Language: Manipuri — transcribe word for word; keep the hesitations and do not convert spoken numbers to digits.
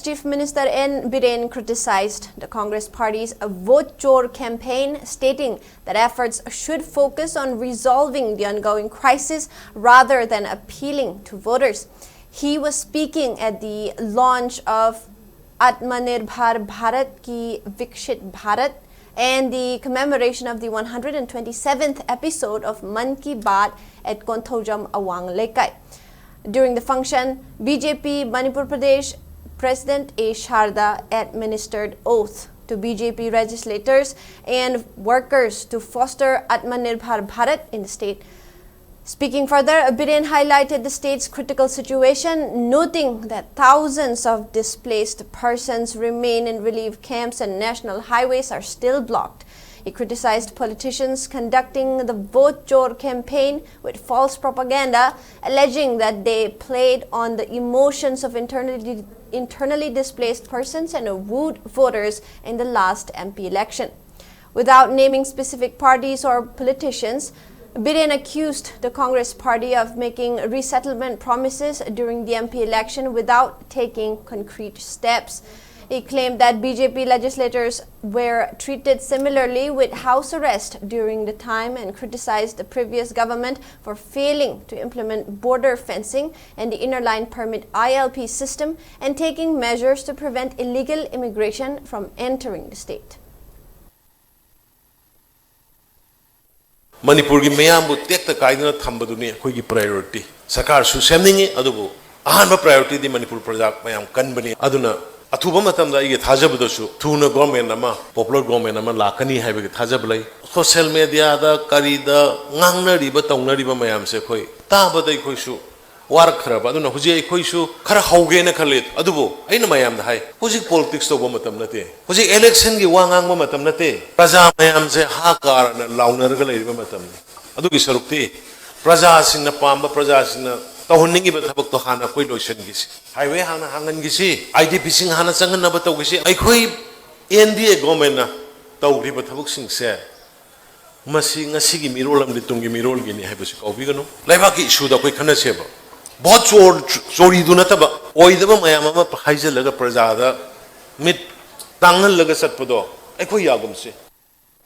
Chief Minister N Biren criticized the Congress party's vote chor campaign, stating that efforts should focus on resolving the ongoing crisis rather than appealing to voters. He was speaking at the launch of Atmanirbhar Bharat Ki Vikshit Bharat and the commemoration of the one hundred twenty-seventh episode of Mann Ki Baat at Konthoujam Awang Leikai. During the function, B J P Manipur Pradesh President A Sharda administered oath to B J P legislators and workers to foster Atmanirbhar Bharat in the state. Speaking further, Biren highlighted the state's critical situation, noting that thousands of displaced persons remain in relief camps and national highways are still blocked. He criticized politicians conducting the vote chor campaign with false propaganda, alleging that they played on the emotions of internally, internally displaced persons and wooed voters in the last M P election. Without naming specific parties or politicians, Biren accused the Congress party of making resettlement promises during the M P election without taking concrete steps. He claimed that B J P legislators were treated similarly with house arrest during the time and criticized the previous government for failing to implement border fencing and the Inner Line Permit I L P system and taking measures to prevent illegal immigration from entering the state. ꯃꯅꯤꯄꯨꯔꯒꯤ ꯃꯤꯌꯥꯝꯕꯨ ꯇꯦꯛꯇ ꯀꯥꯏꯗꯅ ꯊꯝꯕꯗꯨꯅꯤ ꯑꯩꯈꯣꯏꯒꯤ ꯄ꯭ꯔꯥꯏꯌꯣꯔꯤꯇꯤ꯫ ꯁꯔꯀꯥꯔꯁꯨ ꯁꯦꯝꯅꯤꯡꯉꯤ, ꯑꯗꯨꯕꯨ ꯑꯍꯥꯟꯕ ꯄ꯭ꯔꯥꯏꯌꯣꯔꯤꯇꯤꯗꯤ ꯃꯅꯤꯄꯨꯔ ꯄ꯭ꯔꯖꯥ ꯃꯌꯥꯝ ꯀꯟꯕꯅꯤ꯫ ꯑꯗꯨꯅ ꯑꯊꯨꯕ ꯃꯇꯝꯗ ꯑꯩꯒꯤ ꯊꯥꯖꯕꯗꯁꯨ ꯊꯨꯅ ꯒꯣꯔꯃꯦꯟ ꯑꯃ, ꯄꯣꯄꯨꯂꯔ ꯒꯣꯔꯃꯦꯟ ꯑꯃ ꯂꯥꯛꯀꯅꯤ ꯍꯥꯏꯕꯒꯤ ꯊꯥꯖꯕ ꯂꯩ꯫ ꯁꯣꯁꯦꯜ ꯃꯦꯗꯤꯌꯥꯗ ꯀꯔꯤꯗ ꯉꯥꯡꯅꯔꯤꯕ ꯇꯧꯅꯔꯤꯕ ꯃꯌꯥꯝꯁꯦ ꯑꯩꯈꯣꯏ ꯇꯥꯕꯗ ꯑꯩꯈꯣꯏꯁꯨ ꯋꯥꯔꯛꯈ꯭ꯔꯕ꯫ ꯑꯗꯨꯅ ꯍꯧꯖꯤꯛ ꯑꯩꯈꯣꯏꯁꯨ ꯈꯔ ꯍꯧꯒꯦꯅ ꯈꯜꯂꯤ꯫ ꯑꯗꯨꯕꯨ ꯑꯩꯅ ꯃꯌꯥꯝꯗ ꯍꯥꯏ, ꯍꯧꯖꯤꯛ ꯄꯣꯂꯤꯇꯤꯛꯁ ꯇꯧꯕ ꯃꯇꯝ ꯅꯠꯇꯦ, ꯍꯧꯖꯤꯛ ꯏꯂꯦꯛꯁꯟꯒꯤ ꯋꯥ ꯉꯥꯡꯕ ꯃꯇꯝ ꯅꯠꯇꯦ꯫ ꯄ꯭ꯔꯖꯥ ꯃꯌꯥꯝꯁꯦ ꯍꯥ ꯀꯥꯔꯅ ꯂꯥꯎꯅꯔꯒ ꯂꯩꯔꯤꯕ ꯃꯇꯝꯅꯤ꯫ ꯑꯗꯨꯒꯤ ꯁꯔꯨꯛꯇꯤ ꯄ꯭ꯔꯖꯥꯁꯤꯡꯅ ꯄꯥꯝꯕ, ꯄ꯭ꯔꯖꯥꯁꯤꯡꯅ ꯇꯧꯍꯟꯅꯤꯡꯉꯤꯕ ꯊꯕꯛꯇꯣ ꯍꯥꯟꯅ ꯑꯩꯈꯣꯏ ꯂꯣꯏꯁꯤꯟꯈꯤꯁꯤ꯫ ꯍꯥꯏꯋꯦ ꯍꯥꯟꯅ ꯍꯥꯡꯍꯟꯈꯤꯁꯤ, ꯑꯥꯏ ꯗꯤ ꯄꯤꯁꯤꯡ ꯍꯥꯟꯅ ꯆꯪꯍꯟꯅꯕ ꯇꯧꯈꯤꯁꯤ꯫ ꯑꯩꯈꯣꯏ ꯑꯦꯟ ꯗꯤ ꯑꯦ ꯒꯣꯔꯃꯦꯟꯅ ꯇꯧꯈ꯭ꯔꯤꯕ ꯊꯕꯛꯁꯤꯡꯁꯦ ꯃꯁꯤ ꯉꯁꯤꯒꯤ ꯃꯤꯔꯣꯜ ꯑꯃꯗꯤ ꯇꯨꯡꯒꯤ ꯃꯤꯔꯣꯜꯒꯤꯅꯤ ꯍꯥꯏꯕꯁꯤ ꯀꯥꯎꯕꯤꯒꯅꯨ꯫ ꯂꯩꯕꯥꯛꯀꯤ ꯏꯁꯨꯗ ꯑꯩꯈꯣꯏ ꯈꯟꯅꯁꯦꯕ꯫ ꯚꯣꯠ ꯆꯣꯔ, ꯆꯣꯔꯤꯗꯨ ꯅꯠꯇꯕ, ꯑꯣꯏꯗꯕ ꯃꯌꯥꯝ ꯑꯃ ꯍꯥꯏꯖꯤꯜꯂꯒ ꯄ꯭ꯔꯖꯥꯗ ꯃꯤꯠ ꯇꯥꯡꯍꯜꯂꯒ ꯆꯠꯄꯗꯣ ꯑꯩꯈꯣꯏ ꯌꯥꯒꯨꯝꯁꯦ꯫